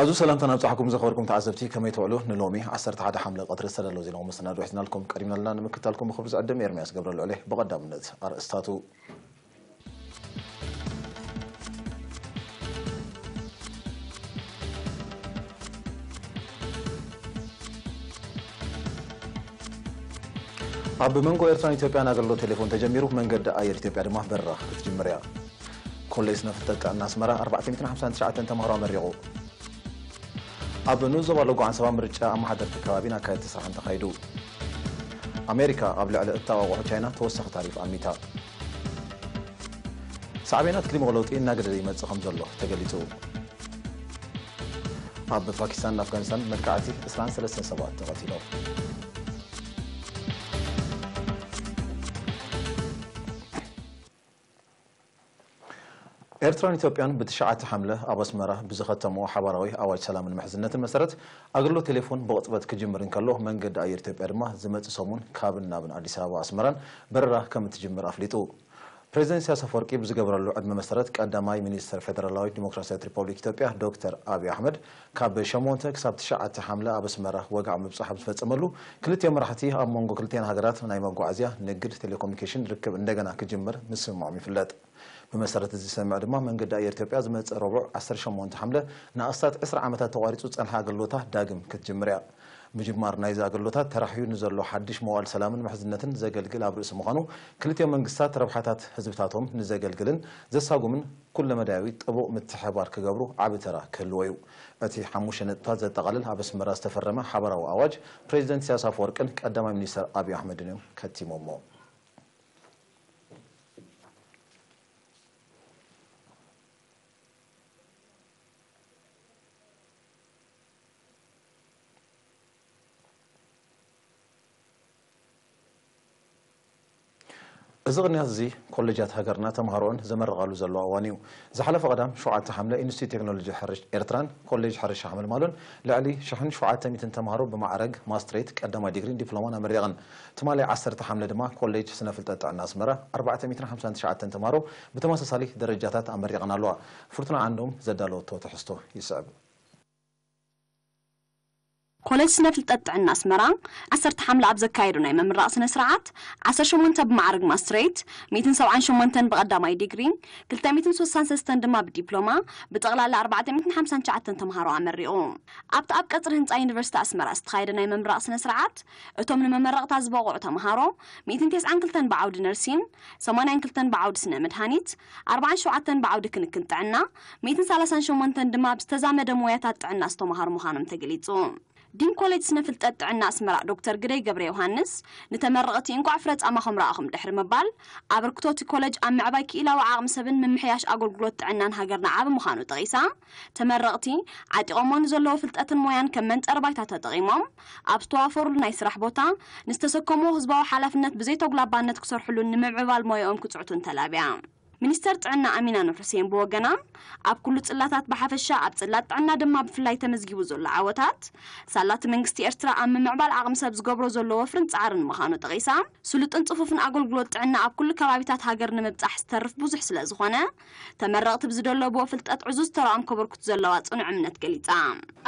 ኣዙ ሰላምታ ናብጻሕኩም ዘኸበርኩም ተዓዘብቲ፣ ከመይ ትውዕሉ? ንሎሚ ዓሰርተ ሓደ ሓምለ ቀትሪ ዝተዳለወ ዜናዊ መሰናዶ ሒዝናልኩም ቀሪብናልና። ንምክታልኩም ብኽብሪ ዝዕድም ኤርምያስ ገብረ ልዑል እየ። ብቐዳምነት ኣርእስታቱ። ኣብ መንጎ ኤርትራን ኢትዮጵያን ኣገልግሎት ቴሌፎን ተጀሚሩ፣ መንገዲ ኣየር ኢትዮጵያ ድማ በረራ ክትጅምር እያ። ኮሌጅ ስነ ፍልጠት ጥዕና ኣስመራ ኣርባዕተ ሚእትን ሓምሳን ትሽዓተን ተምሃሮ ኣመሪቑ። ኣብ ንኡስ ዞባ ሎጎ ዓንሰባ ምርጫ ኣመሓደርቲ ከባቢን ኣካየድቲ ስራሕን ተኻይዱ። ኣሜሪካ ኣብ ልዕሊ እተቋቑሖ ቻይና ተወሳኺ ታሪፍ ኣሚታ። ሳዕቤናት ክሊማዊ ለውጢ እናገደደ ይመጽእ ከም ዘሎ ተገሊጹ። ኣብ ፓኪስታንን ኣፍጋኒስታንን መጥቃዕቲ ዕስራን ሰለስተን ሰባት ተቐቲሎም። ኤርትራን ኢትዮጵያን ብትሽዓተ ሓምለ ኣብ ኣስመራ ብዝኸተምዎ ሓባራዊ ኣዋጅ ሰላምን ምሕዝነትን መሰረት፣ ኣገልግሎት ቴሌፎን ብቕጽበት ክጅምር እንከሎ፣ መንገዲ ኣየር ኢትዮጵያ ድማ ዝመጽእ ሰሙን ካብን ናብን ኣዲስ ኣበባ ኣስመራን በረራ ከም እትጅምር ኣፍሊጡ። ፕሬዚደንት ኢሳያስ ኣፈወርቂ ብዝገበረሉ ዕድመ መሰረት፣ ቀዳማይ ሚኒስተር ፌደራላዊት ዲሞክራሲያዊት ሪፐብሊክ ኢትዮጵያ ዶክተር ኣብይ ኣሕመድ፣ ካብ ሸሞንተ ክሳብ ትሽዓተ ሓምለ ኣብ ኣስመራ ወግዓዊ ምብጻሕ ኣብ ዝፈጸመሉ፣ ክልቲኦም መራሕቲ ኣብ መንጎ ክልቲኣን ሃገራት ናይ መጓዓዝያ፣ ንግድ፣ ቴሌኮሙኒኬሽን ርክብ እንደገና ክጅምር ምስምማዖም ይፍለጥ። ብመሰረት እዚ ሰምዕ ድማ፣ መንገዲ ኣየር ኢትዮጵያ ዝመጽእ ረቡዕ ዓሰርተ ሸሞንተ ሓምለ ንኣስታት ዕስራ ዓመታት ተቋሪጹ ዝጸንሐ ኣገልግሎታ ዳግም ክትጅምር እያ። ምጅማር ናይዚ ኣገልግሎታት ተራሕዩ ንዘሎ ሓድሽ መዋእል ሰላምን ምሕዝነትን ዘገልግል ኣብ ርእሲ ምዃኑ፣ ክልቲኦም መንግስታት ረብሓታት ህዝብታቶም ንዘገልግልን ዘሳጉምን ኩለመዳያዊ ጥቡቕ ምትሕብባር ክገብሩ ዓቢ ተራ ክህልዎ እዩ። እቲ ሓሙሽተ ነጥብታት ዘጠቓልል ኣብ ኣስመራ ዝተፈረመ ሓባራዊ ኣዋጅ፣ ፕሬዚደንት ኢሳያስ ኣፈወርቅን ቀዳማይ ሚኒስተር ኣብይ ኣሕመድን እዮም ከቲሞሞ። እዚ ቅንያት እዚ ኮሌጃት ሃገርና ተምሃሮኦን ዘመርቓሉ ዘለዋ እዋን እዩ። ዝሓለፈ ቀዳም ሸውዓተ ሓምለ ኢንስቲትዩት ቴክኖሎጂ ሕርሽ ኤርትራን ኮሌጅ ሕርሻ ሓመልማሎን ልዕሊ ሽሕን ሸውዓተ ሚእትን ተምሃሮ ብማዕረግ ማስትሬት ቀዳማይ ዲግሪን ዲፕሎማን ኣመሪቐን። ትማሊ ዓሰርተ ሓምለ ድማ ኮሌጅ ስነ ፍልጠት ጥዕና ኣስመራ ኣርባዕተ ሚእትን ሓምሳን ትሽዓተን ተምሃሮ ብተመሳሳሊ ደረጃታት ኣመሪቐን ኣለዋ። ፍርቱና ዓንዶም ዘዳለወቶ ትሕዝቶ ይስዕብ። ኮሌጅ ስነ ፍልጠት ጥዕና ኣስመራ ዓሰርተ ሓምለ ኣብ ዘካየዶ ናይ ምምራቕ ስነ ስርዓት ዓሰርተ ሸሞንተ ብማዕረግ ማስትሬት፣ ሚእትን ሰብዓን ሸሞንተን ብቐዳማይ ዲግሪ፣ ክልተ ሚእትን ስሳን ሰለስተን ድማ ብዲፕሎማ፣ ብጠቕላላ ኣርባዕተ ሚእትን ሓምሳን ትሽዓተን ተምሃሮ ኣመሪቑ። ኣብቲ ኣብ ቀጽሪ ህንጻ ዩኒቨርሲቲ ኣስመራ ዝተኻየደ ናይ ምምራቕ ስነ ስርዓት፣ እቶም ንመመረቕታ ዝበቕዑ ተምሃሮ፣ ሚእትን ተስዓን ክልተን ብዓውዲ ነርሲን፣ ሰማንያን ክልተን ብዓውዲ ስነ መድሃኒት፣ ኣርባዓን ሸውዓተን ብዓውዲ ክንክን ጥዕና፣ ሚእትን ሰላሳን ሸሞንተን ድማ ብዝተዛመደ ሞያታት ጥዕና ዝተምሃሩ ምዃኖም ተገሊጹ። ዲን ኮሌጅ ስነ ፍልጠት ጥዕና ኣስመራ ዶክተር ግደይ ገብረ ዮሃንስ፣ ንተመረቕቲ እንቋዕ ፍረ ጻማኹም ረኣኹም ድሕሪ ምባል፣ ኣበርክቶ እቲ ኮሌጅ ኣብ ምዕባይ ክኢላዊ ዓቕሚ ሰብን ምምሕያሽ ኣገልግሎት ጥዕናን ሃገርና ዓቢ ምዃኑ ጠቒሳ፣ ተመረቕቲ ዓጢቖሞ ንዘለዉ ፍልጠትን ሞያን ከም መንጸር ባይታ ተጠቒሞም፣ ኣብ ዝተዋፈሩሉ ናይ ስራሕ ቦታ ንዝተሰከምዎ ህዝባዊ ሓላፍነት ብዘይተጉላባነት ክሰርሕሉን ንምምዕባል ሞያኦም ክጽዕቱን ተላብያ። ሚኒስተር ጥዕና ኣሚና ኑር ሁሴን ብወገና፣ ኣብ ኩሉ ጽላታት ብሓፈሻ፣ ኣብ ጽላት ጥዕና ድማ ብፍላይ ተመዝጊቡ ዘሎ ዓወታት፣ ሳላቲ መንግስቲ ኤርትራ ኣብ ምምዕባል ዓቕሚ ሰብ ዝገብሮ ዘሎ ወፍርን ጻዕርን ምዃኑ ጠቒሳ፣ ስሉጥን ጽፉፍን ኣገልግሎት ጥዕና ኣብ ኩሉ ከባቢታት ሃገር ንምብጻሕ ዝተርፍ ብዙሕ ስለ ዝኾነ፣ ተመረቕቲ ብዝደለብዎ ፍልጠት ዕዙዝ ተራኦም ከበርክቱ ዘለዋ ጽኑዕ እምነት ገሊጻ።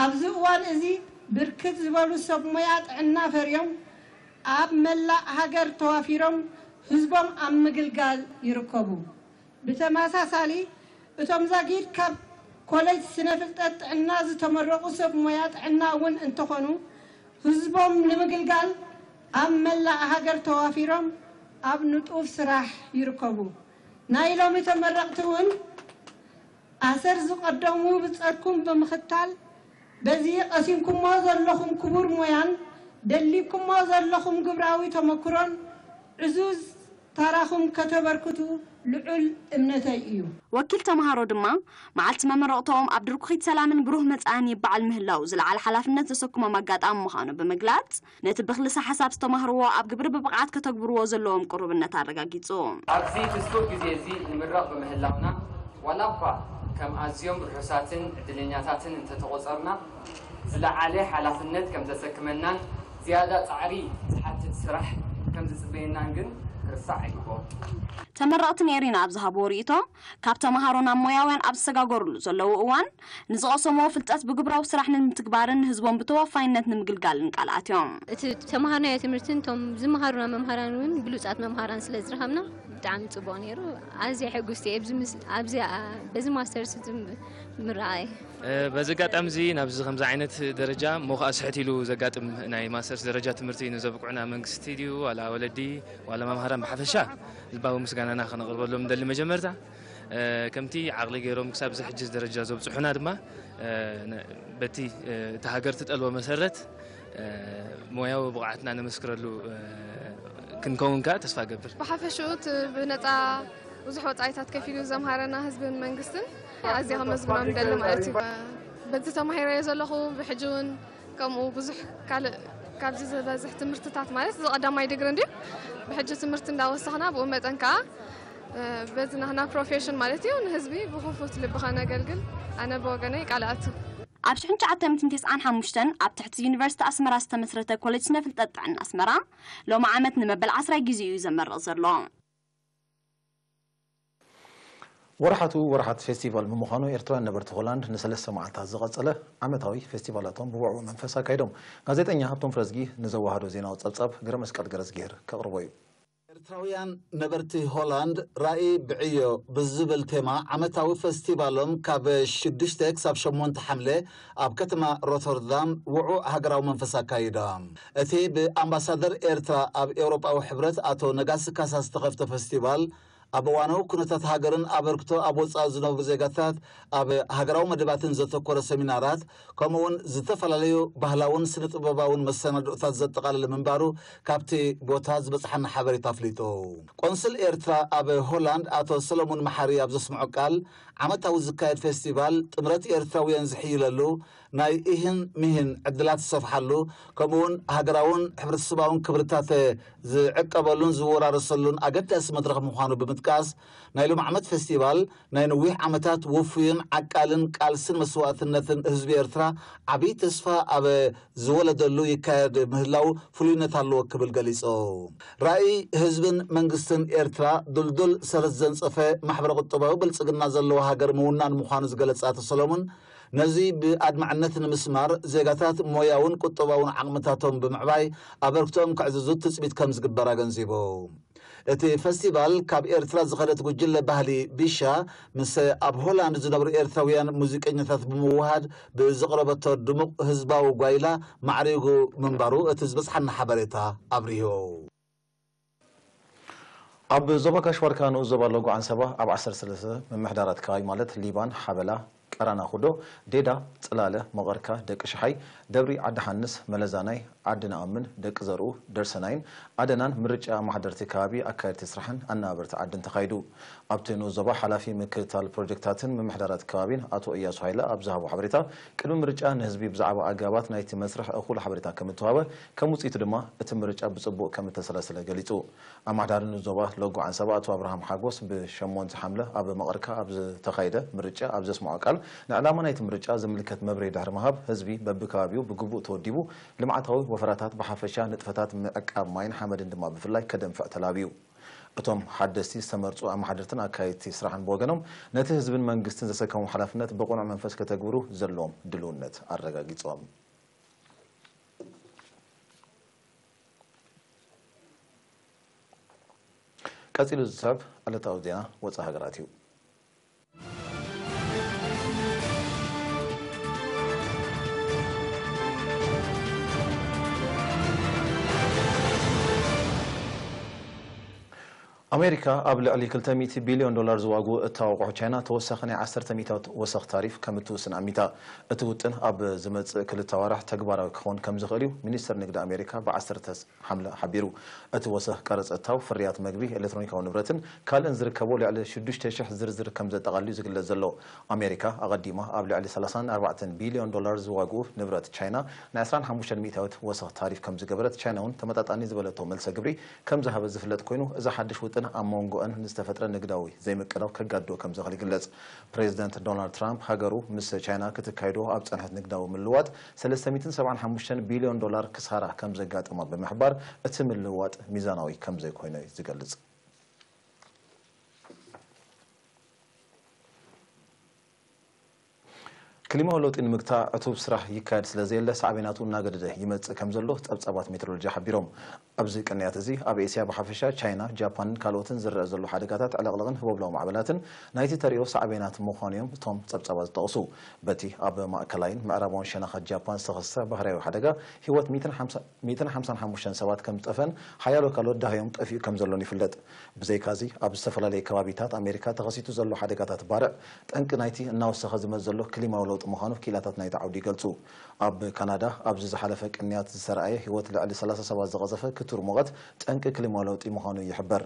ኣብዚ እዋን እዚ ብርክት ዝበሉ ሰብ ሞያ ጥዕና ፈርዮም ኣብ መላእ ሃገር ተዋፊሮም ህዝቦም ኣብ ምግልጋል ይርከቡ። ብተመሳሳሊ፣ እቶም ዛጊድ ካብ ኮሌጅ ስነ ፍልጠት ጥዕና ዝተመረቑ ሰብ ሞያ ጥዕና እውን እንተኾኑ፣ ህዝቦም ንምግልጋል ኣብ መላእ ሃገር ተዋፊሮም ኣብ ንጡፍ ስራሕ ይርከቡ። ናይ ሎሚ ተመረቕቲ እውን ኣሰር ዝቐደሙ ብጸትኩም ብምኽታል፣ በዚ ቀሲምኩሞ ዘለኹም ክቡር ሞያን ደሊብኩሞ ዘለኹም ግብራዊ ተመክሮን ዕዙዝ ታራኹም ከተበርክቱ ልዑል እምነተይ እዩ። ወኪል ተምሃሮ ድማ፣ መዓልቲ መመረቕታኦም ኣብ ድርኩኺት ሰላምን ብሩህ መጻእን ይበዓል ምህላው ዝለዓለ ሓላፍነት ዘሰክሞም ኣጋጣሚ ምዃኑ ብምግላጽ፣ ነቲ ብክልሰ ሓሳብ ዝተማህርዎ ኣብ ግብሪ ብብቕዓት ከተግብርዎ ዘለዎም ቅሩብነት ኣረጋጊጹ። ኣብዚ ፍስቱር ግዜ እዚ ንምረቕ ብምህላውና፣ ዋላ እኳ ከም ኣዝዮም ርሑሳትን ዕድለኛታትን እንተተቖጸርና፣ ዝለዓለ ሓላፍነት ከም ዘሰክመናን ዝያዳ ጻዕሪ ዝሓትት ስራሕ ከም ዝጽበየናን ግን ክርሳዕ ኣይግብኦን። ተመረቕቲ ኔሪና ኣብ ዝሃብዎ ርእይቶ፣ ካብ ተምሃሮ ናብ ሞያውያን ኣብ ዝሰጋገሩሉ ዘለዉ እዋን፣ ንዝቐሰምዎ ፍልጠት ብግብራዊ ስራሕ ንምትግባርን ንህዝቦም ብተወፋይነት ንምግልጋልን ቃል ኣትዮም። እቲ ተምሃርናዮ ትምህርትን እቶም ዝመሃሩና መምሃራን እውን ብሉጻት መምሃራን ስለ ዝረኸብና ብጣዕሚ ጽቡቕ ነይሩ። ኣዝየ ሕጉስቲ እየ። ኣብዚ ምስ-፣ ኣብዚ፣ ኣ፣ በዚ ማስተርስ ዝም-፣ ምረኣይ። እ፣ በዚ ኣጋጣሚ እዚ ናብዚ ከምዚ ዓይነት ደረጃ እሞ ኸኣ ስሕት ኢሉ ዘጋጥም ናይ ማስተርስ ደረጃ ትምህርቲ ንዘብቅዑና መንግስቲ ድዩ ዋላ ወለዲ ዋላ መምሃራን ብሓፈሻ ልባዊ ምስጋናና ከነቕርበሎም ንደሊ። መጀመርታ፣ እ፣ ከምቲ ዓቕሊ ገይሮም ክሳብ እዚ ሕጂ ደረጃ ዘብጽሑና ድማ፣ እ፣ ነ-፣ በቲ፣ እ፣ እታ ሃገር ትጠልቦ መሰረት፣ እ፣ ሞያዊ ብቕዓትና ነመስክረሉ፣ እ፣ ክንከውን ከኣ ተስፋ እገብር። ብሓፈሽኡ እቲ ብነጻ ብዙሕ ወጻኢታት ከፊሉ ዘምሃረና ህዝብን መንግስትን ኣዝየ ከመስግኖም ንደሊ ማለት እዩ። በዚ ተማሂረዮ ዘለኹ ብሕጂ እውን ከምኡ ብዙሕ ካልእ ካብዚ ዝበዝሕ ትምህርትታት ማለት እዚ ቀዳማይ ዲግሪ እንድዩ። ብሕጂ ትምህርቲ እንዳወሰኽና ብኡ መጠን ከኣ፣ እ፣ በዚ ናህና ፕሮፌሽን ማለት እዩ ንህዝቢ ብኽፉት ልቢ ከነገልግል ኣነ ብወገነይ ቃል ኣቱ። ኣብ ሽሕን ትሽዓተ ሚእትን ተስዓን ሓሙሽተን ኣብ ትሕቲ ዩኒቨርሲቲ ኣስመራ ዝተመስረተ ኮሌጅ ስነ ፍልጠት ጥዕና ኣስመራ ሎሚ ዓመት ንመበል ዓስራይ ግዜ እዩ ዘመርቕ ዘሎ። ወርሓቱ ወርሓት ፌስቲቫል ብምዃኑ፣ ኤርትራውያን ነበርቲ ሆላንድ ንሰለስተ መዓልታት ዝቐጸለ ዓመታዊ ፌስቲቫላቶም ብውዕዉዕ መንፈስ ኣካይዶም። ጋዜጠኛ ሃብቶም ፍረዝጊ ንዘዋህዶ ዜናዊ ጸብጻብ ገረመስቀል ገረዝጊሄር ከቕርቦ እዩ። ኤርትራውያን ነበርቲ ሆላንድ ራኢ ብዕዮ ብዝብል ቴማ ዓመታዊ ፈስቲቫሎም ካብ ሽዱሽተ ክሳብ ሸሞንተ ሓምለ ኣብ ከተማ ሮተርዳም ውዑእ ሃገራዊ መንፈስ ኣካይዶም። እቲ ብኣምባሳደር ኤርትራ ኣብ ኤውሮጳዊ ሕብረት ኣቶ ነጋሲ ካሳ ዝተኸፍተ ፈስቲቫል፣ ኣብ እዋናዊ ኩነታት ሃገርን ኣበርክቶ ኣብ ወጻኢ ዝነብሩ ዜጋታት ኣብ ሃገራዊ መደባትን ዘተኮረ ሰሚናራት፣ ከምኡውን ዝተፈላለዩ ባህላውን ስነ-ጥበባውን መሰናድኦታት ዘጠቓለለ ምንባሩ ካብቲ ቦታ ዝበጽሓና ሓበሬታ ኣፍሊጡ። ቆንስል ኤርትራ ኣብ ሆላንድ ኣቶ ሰለሙን መሓሪ ኣብ ዘስምዖ ቃል፣ ዓመታዊ ዝካየድ ፌስቲቫል ጥምረት ኤርትራውያን ዝሕይለሉ፣ ናይ ኢህን ሚህን ዕድላት ዝሰፍሓሉ፣ ከምኡውን ሃገራውን ሕብረተሰባውን ክብርታት ዝዕቀበሉን ዝወራረሰሉን ኣገዳሲ መድረኽ ምዃኑ ብምጥቃስ፣ ናይ ሎም ዓመት ፌስቲቫል ናይ ነዊሕ ዓመታት ውፉይን ዓቃልን ቃልስን መስዋእትነትን ህዝቢ ኤርትራ ዓብዪ ተስፋ ኣብ ዝወለደሉ ይካየድ ምህላው ፍሉይነት ኣለዎ ክብል ገሊጹ። ራእይ ህዝብን መንግስትን ኤርትራ ድልዱል ሰረት ዘንጸፈ ማሕበረ ቁጠባዊ ብልጽግና ዘለዎ ሃገር ምውናን ምዃኑ ዝገለጸ ኣቶ ሰሎሞን፣ ነዚ ብኣድማዕነት ንምስማር ዜጋታት ሞያውን ቁጠባውን ዓቕምታቶም ብምዕባይ ኣበርክቶኦም ከዕዝዙ ትጽቢት ከም ዝግበር ኣገንዚቡ። እቲ ፈስቲቫል ካብ ኤርትራ ዝኸደት ጉጅለ ባህሊ ቢሻ ምስ ኣብ ሆላንድ ዝነብሩ ኤርትራውያን ሙዚቀኛታት ብምውሃድ ብዘቕረበቶ ድሙቕ ህዝባዊ ጓይላ ማዕሪጉ ምንባሩ እቲ ዝበጽሓና ሓበሬታ ኣብሪሁ። ኣብ ዞባ ጋሽ ባርካ ንኡስ ዞባ ሎጎ ዓንሰባ ኣብ ዓሰርተ ሰለስተ ምምሕዳራት ከባቢ ማለት ሊባን፣ ሓበላ፣ ቀራና ኩዶ፣ ዴዳ፣ ጽላለ፣ መቐርካ፣ ደቂ ሽሓይ፣ ደብሪ ዓዲ ሓንስ፣ መለዛናይ፣ ዓዲ ነኣምን፣ ደቂ ዘርኡ፣ ደርሰናይን ኣደናን ምርጫ ኣመሓደርቲ ከባቢ፣ ኣካየድቲ ስራሕን ኣነባበርቲ ዓድን ተኻይዱ። ኣብቲ ንኡስ ዞባ ሓላፊ ምክትታል ፕሮጀክታትን ምምሕዳራት ከባቢን ኣቶ እያሱ ሃይለ ኣብ ዝሃቦ ሓበሬታ፣ ቅድሚ ምርጫ ንህዝቢ ብዛዕባ ኣገባባት ናይቲ መስርሕ እኹል ሓበሬታ ከም እተዋህበ፣ ከም ውጽኢቱ ድማ እቲ ምርጫ ብጽቡቕ ከም እተሰላሰለ ገሊጹ። ኣመሓዳሪ ንኡስ ዞባ ሎጎ ዓንሰባ ኣቶ ኣብርሃም ሓጎስ ብሸሞንተ ሓምለ ኣብ መቐርካ ኣብ ዝተኻየደ ምርጫ ኣብ ዘስምዖ ቃል፣ ንዕላማ ናይቲ ምርጫ ዝምልከት መብርሂ ድሕሪ ምሃብ፣ ህዝቢ በብከባቢኡ ብግቡእ ተወዲቡ ልምዓታዊ ወፈራታት ብሓፈሻ፣ ንጥፈታት ምዕቃብ ማይን ሓመድን ድማ ብፍላይ ከደንፍዕ ተላብዩ። እቶም ሓደስቲ ዝተመርጹ ኣመሓደርትን ኣካየድቲ ስራሕን ብወገኖም፣ ነቲ ህዝብን መንግስትን ዘሰከሞም ሓላፍነት ብቕኑዕ መንፈስ ከተግብሩ ዘለዎም ድልውነት ኣረጋጊጾም። ቀጺሉ ዝስዕብ ዕለታዊ ዜና ወጻኢ ሃገራት እዩ። ኣሜሪካ ኣብ ልዕሊ ክልተ ሚእቲ ቢልዮን ዶላር ዝዋግኡ እታወቑሑ ቻይና ተወሳኺ ናይ ዓሰርተ ሚእታዊት ወሰኽ ታሪፍ ከም እትውስን ኣሚታ። እቲ ውጥን ኣብ ዝመጽእ ክልተ ኣዋርሕ ተግባራዊ ክኸውን ከም ዝኽእል እዩ ሚኒስትር ንግዲ ኣሜሪካ ብ ዓሰርተ ሓምለ ሓቢሩ። እቲ ወሰኽ ቀረጽ እታው ፍርያት መግቢ፣ ኤሌክትሮኒካዊ ንብረትን ካልእን ዝርከቦ ልዕሊ ሽዱሽተ ሽሕ ዝርዝር ከም ዘጠቓልል እዩ ዝግለጽ ዘሎ። ኣሜሪካ ኣቐዲማ ኣብ ልዕሊ ሰላሳን ኣርባዕተን ቢልዮን ዶላር ዝዋግኡ ንብረት ቻይና ናይ ዕስራን ሓሙሽተን ሚእታዊት ወሰኽ ታሪፍ ከም ዝገበረት፣ ቻይና እውን ተመጣጣኒ ዝበለቶ መልሰ ግብሪ ከም ዝሃበ ዝፍለጥ ኮይኑ፣ እዚ ሓድሽ ውጥን ኣብ መንጎኣን ንዝተፈጥረ ንግዳዊ ዘይምቅዳው ከጋድዶ ከም ዝኽእል ይግለጽ። ፕሬዚደንት ዶናልድ ትራምፕ ሃገሩ ምስ ቻይና ክትካይዶ ኣብ ጸንሐት ንግዳዊ ምልዋጥ ሰለስተ ሚእትን ሰብዓን ሓሙሽተን ቢልዮን ዶላር ክሳራ ከም ዘጋጠማ ብምሕባር፣ እቲ ምልዋጥ ሚዛናዊ ከም ዘይኮይነ እዩ ዝገልጽ። ክሊማዊ ለውጢ ንምግታእ ዕቱብ ስራሕ ይካየድ ስለ ዘየለ፣ ሳዕቤናቱ እናገደደ ይመጽእ ከም ዘሎ ጸብጻባት ሜትሮሎጂ ሓቢሮም። ኣብዚ ቅንያት እዚ፣ ኣብ ኤስያ ብሓፈሻ፣ ቻይና፣ ጃፓንን ካልኦትን ዝረአ ዘሎ ሓደጋታት ዕልቕልቕን ህቦብላዊ ማዕበላትን ናይቲ ተርእዮ ሳዕቤናት ምዃኑ እዮም እቶም ጸብጻባት ዝጠቕሱ። በቲ ኣብ ማእከላይን ምዕራባውን ሸነኻት ጃፓን ዝተኸስተ ባህርያዊ ሓደጋ፣ ህይወት ሚእትን ሓምሳን ሓሙሽተን ሰባት ከም ዝጠፍአን ሓያሎ ካልኦት ደሃዮም ጠፊኡ ከም ዘሎን ይፍለጥ። ብዘይካዚ፣ ኣብ ዝተፈላለዩ ከባቢታት ኣሜሪካ ተኸሲቱ ዘሎ ሓደጋታት ባርዕ፣ ጠንቂ ናይቲ እናወሰኸ ዝመጽእ ዘሎ ክሊማዊ ለውጢ ምዃኑ ክኢላታት ናይቲ ዓውዲ ይገልጹ። ኣብ ካናዳ፣ ኣብዚ ዝሓለፈ ቅንያት ዝተራእየ ህይወት ልዕሊ ሰላሳ ሰባት ዝቐዘፈ ክቱር ሙቐት፣ ጠንቂ ክሊማዊ ለውጢ ምዃኑ ይሕበር።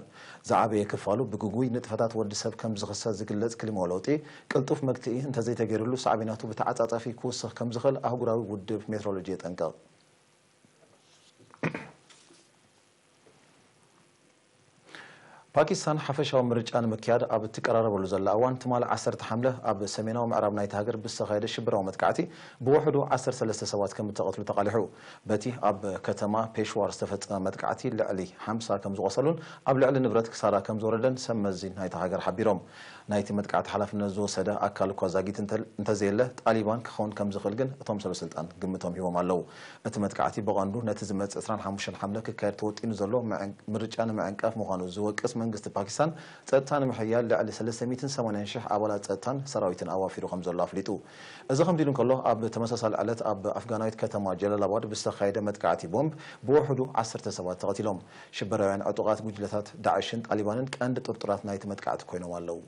ዝዓበየ ክፋሉ ብግጉይ ንጥፈታት ወዲ ሰብ ከም ዝኽሰት ዝግለጽ ክሊማዊ ለውጢ፣ ቅልጡፍ መግትኢ እንተዘይተገይሩሉ፣ ሳዕቤናቱ ብተዓጻጻፊ ክውስኽ ከም ዝኽእል ኣህጉራዊ ውድብ ሜትሮሎጂ የጠንቅቕ። ፓኪስታን ሓፈሻዊ ምርጫ ንምክያድ ኣብ እትቀራረበሉ ዘላ እዋን፣ ትማሊ ዓሰርተ ሓምለ ኣብ ሰሜናዊ ምዕራብ ናይቲ ሃገር ብዝተኻየደ ሽበራዊ መጥቃዕቲ ብውሕዱ ዓሰርተ ሰለስተ ሰባት ከም እተቐትሉ ተቓሊሑ። በቲ ኣብ ከተማ ፔሽዋር ዝተፈጸመ መጥቃዕቲ ልዕሊ ሓምሳ ከም ዝቖሰሉን ኣብ ልዕሊ ንብረት ክሳራ ከም ዝወረደን ሰብ መዚ ናይታ ሃገር ሓቢሮም። ናይቲ መጥቃዕቲ ሓላፍነት ዝወሰደ ኣካል እኳ ዛጊት እንተ-፣ እንተዘየለ፣ ጣሊባን ክኸውን ከም ዝኽእል ግን እቶም ሰበስልጣን ግምቶም ሂቦም ኣለዉ። እቲ መጥቃዕቲ ብቐንዱ ነቲ ዝመጽእ ዕስራን ሓሙሽተን ሓምለ ክካየድ ተወጢኑ ዘሎ ምዕን-፣ ምርጫ ንምዕንቃፍ ምዃኑ ዝወቅስ መንግስቲ ፓኪስታን፣ ጸጥታ ንምሕያል ልዕሊ ሰለስተ ሚእትን ሰማንያን ሽሕ ኣባላት ጸጥታን ሰራዊትን ኣዋፊሩ ከም ዘሎ ኣፍሊጡ። እዚ ከምዚ ኢሉ እንከሎ፣ ኣብ ተመሳሳሊ ዕለት ኣብ ኣፍጋናዊት ከተማ ጀላላባድ ብዝተኻየደ መጥቃዕቲ ቦምብ ብውሕዱ ዓሰርተ ሰባት ተቐቲሎም። ሽበራውያን ዕጡቓት ጉጅለታት ዳዕሽን ጣሊባንን ቀንዲ ጥርጡራት ናይቲ መጥቃዕቲ ኮይኖም ኣለዉ።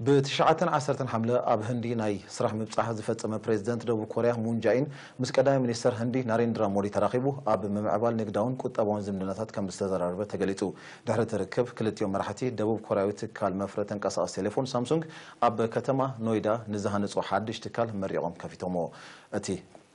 ብትሽዓተን ዓሰርተን ሓምለ ኣብ ህንዲ ናይ ስራሕ ምብጻሕ ዝፈጸመ ፕሬዚደንት ደቡብ ኮርያ ሙን ጃኢን ምስ ቀዳማይ ሚኒስተር ህንዲ ናሬንድራ ሞዲ ተራኺቡ ኣብ ምምዕባል ንግዳውን ቁጠባውን ዝምድናታት ከም ዝተዘራረበ ተገሊጹ። ድሕሪ እቲ ርክብ፣ ክልቲኦም መራሕቲ ደቡብ ኮርያዊ ትካል መፍረ ተንቀሳቓሲ ቴሌፎን ሳምሱንግ ኣብ ከተማ ኖይዳ ንዝሃነጾ ሓድሽ ትካል መሪቖም ከፊቶምዎ። እቲ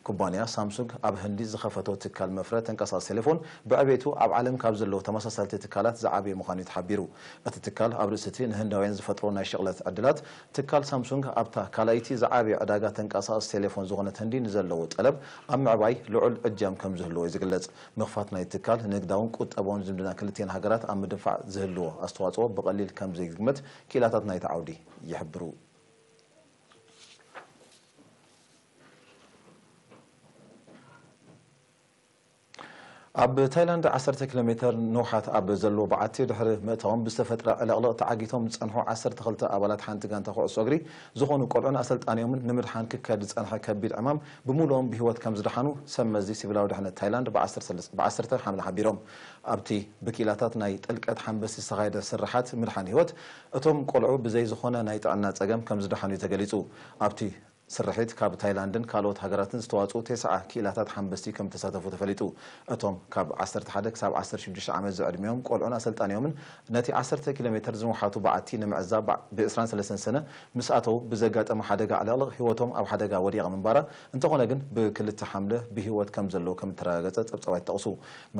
ኩባንያ ሳምሱንግ ኣብ ህንዲ ዝኸፈቶ ትካል መፍረ ተንቀሳቓሲ ቴሌፎን፣ ብዕቤቱ ኣብ ዓለም ካብ ዘለዉ ተመሳሰልቲ ትካላት ዝዓበየ ምዃኑ እዩ ተሓቢሩ። እቲ ትካል ኣብ ርእሲ እቲ ንህንዳውያን ዝፈጥሮ ናይ ሽቕለት ዕድላት፣ ትካል ሳምሱንግ ኣብታ ካልኣይቲ ዝዓበየ ዕዳጋ ተንቀሳቓሲ ቴሌፎን ዝኾነት ህንዲ ንዘለዎ ጠለብ ኣብ ምዕባይ ልዑል እጃም ከም ዝህልዎ እዩ ዝግለጽ። ምኽፋት ናይ ትካል፣ ንግዳውን ቁጠባውን ዝምድና ክልቲኤን ሃገራት ኣብ ምድንፋዕ ዝህልዎ ኣስተዋጽኦ ብቐሊል ከም ዘይግመት ክኢላታት ናይቲ ዓውዲ ይሕብሩ። ኣብ ታይላንድ ዓሰርተ ኪሎ ሜተር ንውሓት ኣብ ዘለዎ በዓቲ ድሕሪ ምእታዎም ብዝተፈጥረ ዕልቕልቕ ተዓጊቶም ዝጸንሑ ዓሰርተ ክልተ ኣባላት ሓንቲ ጋንታ ኩዕሶ እግሪ ዝኾኑ ቆልዑን ኣሰልጣኒኦምን ንምድሓን ክካየድ ዝጸንሐ ከቢድ ዕማም ብምሉኦም ብህይወት ከም ዝደሓኑ ሰብ መዚ ሲቪላዊ ድሕነት ታይላንድ ብ ዓሰርተ ሓምለ ሓቢሮም። ኣብቲ ብኪኢላታት ናይ ጥልቀት ሓንበሲ ዝተኻየደ ስርሓት ምድሓን ህይወት እቶም ቆልዑ ብዘይ ዝኾነ ናይ ጥዕና ጸገም ከም ዝደሓኑ እዩ ተገሊጹ። ኣብቲ ስርሒት ካብ ታይላንድን ካልኦት ሃገራትን ዝተዋጽኡ ተስዓ ክኢላታት ሓንበስቲ ከም ዝተሳተፉ ተፈሊጡ። እቶም ካብ ዓሰርተ ሓደ ክሳብ ዓሰርተ ሽዱሽተ ዓመት ዝዕድሚኦም ቆልዑን ኣሰልጣኒኦምን ነቲ ዓሰርተ ኪሎ ሜተር ዝንውሓቱ በዓቲ ንምዕዛብ ብ ዕስራን ሰለስተን ሰነ ምስ ኣተዉ ብዘጋጠመ ሓደጋ ዕልቕልቕ ህይወቶም ኣብ ሓደጋ ወዲቓ ምንባራ፣ እንተኾነ ግን ብክልተ ሓምለ ብህይወት ከም ዘለዉ ከም እተረጋገጸ ጸብጻባት ይጠቕሱ።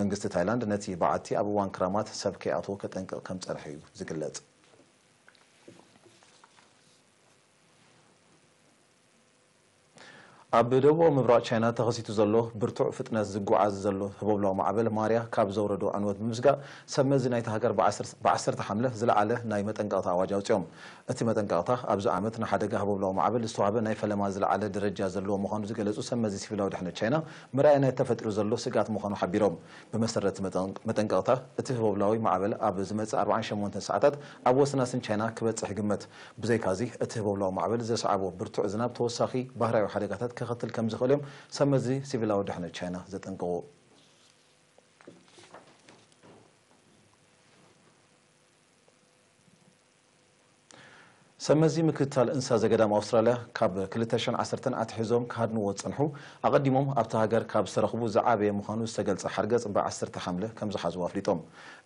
መንግስቲ ታይላንድ ነቲ በዓቲ ኣብ እዋን ክራማት ሰብ ከይኣትዎ ከጠንቅቕ ከም ጸንሐ እዩ ዝግለጽ። ኣብ ደቡባዊ ምብራቕ ቻይና ተኸሲቱ ዘሎ ብርቱዕ ፍጥነት ዝጓዓዝ ዘሎ ህቦብላዊ ማዕበል ማርያ ካብ ዘውረዶ ዕንወት ብምስጋእ፣ ሰብ መዚ ናይቲ ሃገር ብዓሰርተ ሓምለ ዝለዓለ ናይ መጠንቀቕታ ኣዋጅ ኣውጺኦም። እቲ መጠንቀቕታ ኣብዚ ዓመት ንሓደጋ ህቦብላዊ ማዕበል ዝተዋህበ ናይ ፈለማ ዝለዓለ ደረጃ ዘለዎ ምዃኑ ዝገለጹ ሰብ መዚ ሲቪላዊ ድሕነት ቻይና፣ መርኣያ ናይቲ ተፈጢሩ ዘሎ ስግኣት ምዃኑ ሓቢሮም። ብመሰረት መጠን-፣ መጠንቀቕታ፣ እቲ ህቦብላዊ ማዕበል ኣብ ዝመጽእ ኣርባዓን ሸሞንተን ሰዓታት ኣብ ወሰናስን ቻይና ክበጽሕ ይግመት። ብዘይካዚ፣ እቲ ህቦብላዊ ማዕበል ዘስዓቦ ብርቱዕ ዝናብ ተወሳኺ ባህርያዊ ሓደጋታት ከኸትል ከም ዝኽእል እዮም ሰብ መዚ ሲቪላዊ ድሕነት ቻይና ዘጠንቅቑ። ሰብ መዚ ምክትታል እንስሳ ዘገዳም ኣውስትራልያ ካብ ክልተ ሽሕን ዓሰርተን ኣትሒዞም ክሃድንዎ ዝጸንሑ ኣቐዲሞም ኣብታ ሃገር ካብ ዝተረኽቡ ዝዓበየ ምዃኑ ዝተገልጸ ሓርገጽ ብዓሰርተ ሓምለ ከም ዝሓዝዎ ኣፍሊጦም።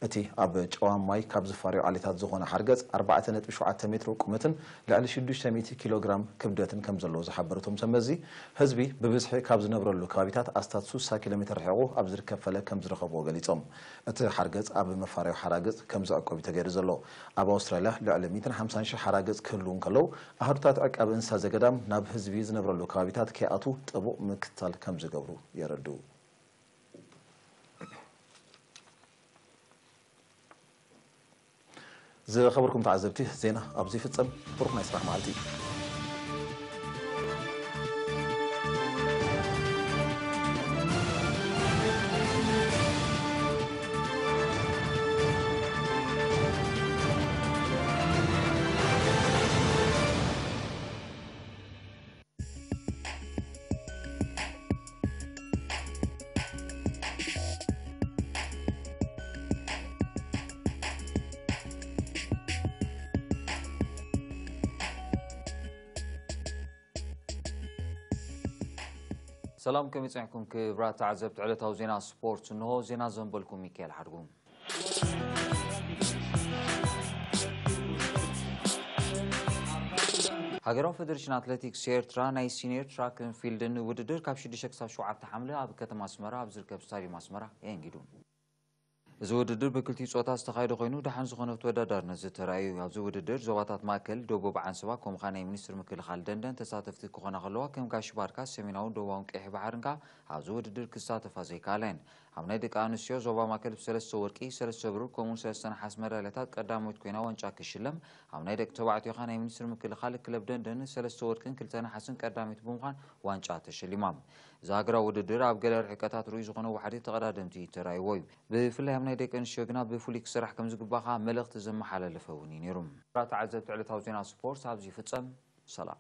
እቲ ኣብ ጨዋም ማይ ካብ ዝፋርዩ ዓሌታት ዝኾነ ሓርገጽ ኣርባዕተ ነጥቢ ሸውዓተ ሜትሮ ቁመትን ልዕሊ ሽዱሽተ ሚእቲ ኪሎ ግራም ክብደትን ከም ዘለዎ ዝሓበሩ እቶም ሰብ መዚ፣ ህዝቢ ብብዝሒ ካብ ዝነብረሉ ከባቢታት ኣስታት ሱሳ ኪሎ ሜትር ርሒቑ ኣብ ዝርከብ ፈለግ ከም ዝረኸብዎ ገሊጾም። እቲ ሓርገጽ ኣብ መፋረዩ ሓራግጽ ከም ዘዕቆብ እዩ ተገይሩ ዘሎ። ኣብ ኣውስትራልያ ልዕሊ ሚእትን ሓምሳን ሽሕ ሓራግጽ ክህልዉ እንከለዉ፣ ኣሃዱታት ዕቃብ እንስሳ ዘገዳም ናብ ህዝቢ ዝነብረሉ ከባቢታት ከይኣትዉ ጥቡቕ ምክትታል ከም ዝገብሩ የረድኡ። ዝኸበርኩም ተዓዘብቲ፣ ዜና ኣብዚ ይፍጸም። ብሩኽ ናይ ስራሕ መዓልቲ። ሰላም፣ ከመይ ጸኒሕኩም ክቡራት ተዓዘብቲ ዕለታዊ ዜና ስፖርት? እንሆ ዜና ዘንበልኩም ሚካኤል ሓድጉ። ሃገራዊ ፌደሬሽን ኣትሌቲክስ ኤርትራ ናይ ሲኒየር ትራክን ፊልድን ውድድር ካብ ሽዱሽተ ክሳብ ሸውዓተ ሓምለ ኣብ ከተማ ኣስመራ ኣብ ዝርከብ ስታዲየም ኣስመራ የንጊዱ። እዚ ውድድር ብክልቲኡ ጾታ ዝተኻየደ ኮይኑ፣ ደሓን ዝኾነ ተወዳዳርነት ዝተራእዩ እዩ። ኣብዚ ውድድር ዞባታት ማእከል፣ ደቡብ ዓንሰባ፣ ከምኡ ኸኣ ናይ ሚኒስትሪ ምክልኻል ደንደን ተሳተፍቲ ክኾና ከለዋ፣ ከም ጋሽ ባርካ፣ ሰሜናውን ደቡባውን ቀይሕ ባሕርን ከኣ ኣብዚ ውድድር ክሳተፋ ዘይከኣላ እየን። ኣብ ናይ ደቂ ኣንስትዮ ዞባ ማእከል ብሰለስተ ወርቂ፣ ሰለስተ ብሩር፣ ከምኡውን ሰለስተ ነሓስ መዳልያታት ቀዳመዊት ኮይና ዋንጫ ክሽለም፣ ኣብ ናይ ደቂ ተባዕትዮ ከኣ ናይ ሚኒስትሪ ምክልኻል ክለብ ደንደን ሰለስተ ወርቅን ክልተ ነሓስን ቀዳመይቲ ብምዃን ዋንጫ ተሸሊማ። እዚ ሃገራዊ ውድድር ኣብ ገለ ርሕቀታት ርኡይ ዝኾነ ዋሕዲ ተቐዳደምቲ ተራእይዎ እዩ። ብፍላይ ኣብ ናይ ደቂ ኣንስትዮ ግና ብፍሉይ ክስራሕ ከም ዝግባእ ከኣ መልእኽቲ ዘመሓላለፈ እውን እዩ ነይሩ። ተዓዘብቲ ዕለታዊ ዜና ስፖርት ኣብዚ ይፍጸም። ሰላም።